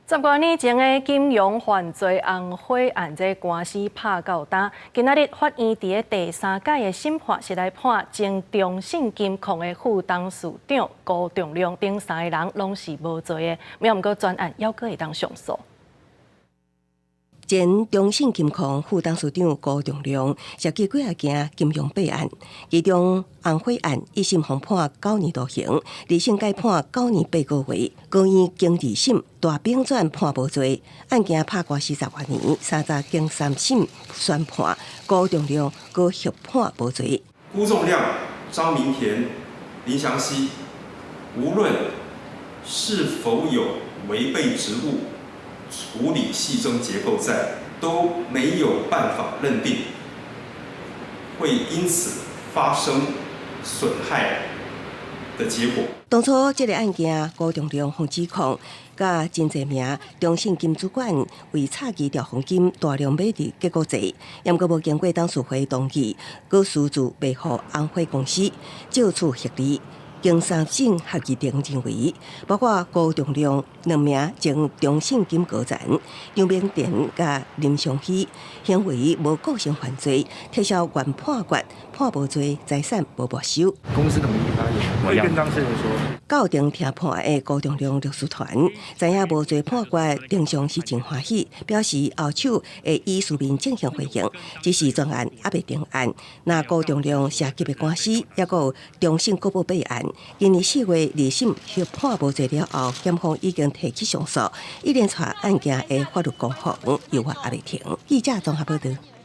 十外年前的金融犯罪紅火案，這官司拍到今，今仔日法院佇第三屆的審判是來判前中信金控的副董事長辜仲諒等三个人攏是無罪的，毋過全案猶閣會當上訴。前中信金控副董事長辜仲諒涉及幾仔件金融弊案，其中紅火案一審予判9年徒刑，二審改判9年8個月，高院經二審大反轉判無罪，案件拍官司十外年，三十經三審宣判辜仲諒閣獲判無罪。辜仲諒、張明田、林祥熙，無論是否有違背職務處理系爭結構債，都沒有辦法認定會因此發生損害的結果。當初這个案件，辜仲諒予指控，佮真濟名中信金主管為詐欺兆豐金大量買入結構債，毋過無經過董事會同意，閣私自賣予紅火公司，借此獲利。經三審合議庭認為，包括辜仲諒兩名前中信金高層張明田佮林祥熙行為無構成犯罪，撤銷原判決，判無罪，財產無沒收。公司統一發言，會跟當事人說。到庭聽判的辜仲諒律師團知影無罪判決，庭上是真歡喜，表示後手會以書面進行回應，只是全案猶未定案。若辜仲諒涉及的官司，抑閣有中信國寶弊案，今年4月二審獲判無罪了後，檢方已經提起上訴，一連串案件的法律攻防猶猶未停。記者綜合報道。